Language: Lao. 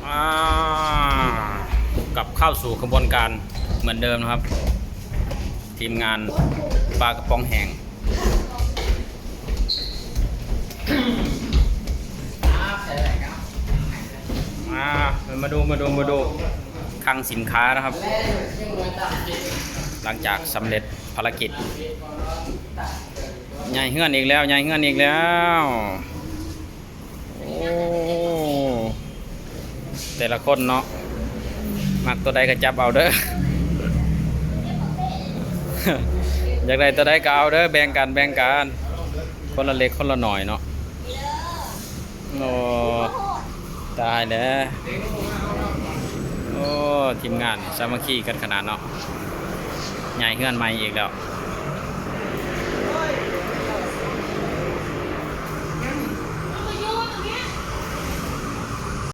ອ່າ ກັບເຂົ້າສູ່ຂະບວນການເໝືອນເດີມນະຄັບ ທີມງານປາກະປ໋ອງແຫ້ງ. ອ່າ ມາດູ ມາດູ ມາດູຄັງສິນຄ້ານະຄັບ ຫຼັງຈາກສຳເລັດພາລະກິດ. ຍ້າຍເຮືອນອີກແລ້ວ ຍ້າຍເຮືອນອີກແລ້ວ. ໂອ້ ແຕ່ລະຄົນເນາະ ມັກຕົວໃດກໍຈັບເອົາເດີ ຢາກໄດ້ຕົວໃດກໍເອົາເດີ ແບ່ງກັນ ແບ່ງກັນ ຄົນລະເລັກຄົນລະໜ້ອຍເນາະ. ໂອ້ ຕາຍແລ້ວ. ໂອ້ ທີມງານສາມັກຄີກັນຂະໜາດເນາະ. ຍ້າຍເຮືອນໃໝ່ອີກແລ້ວ.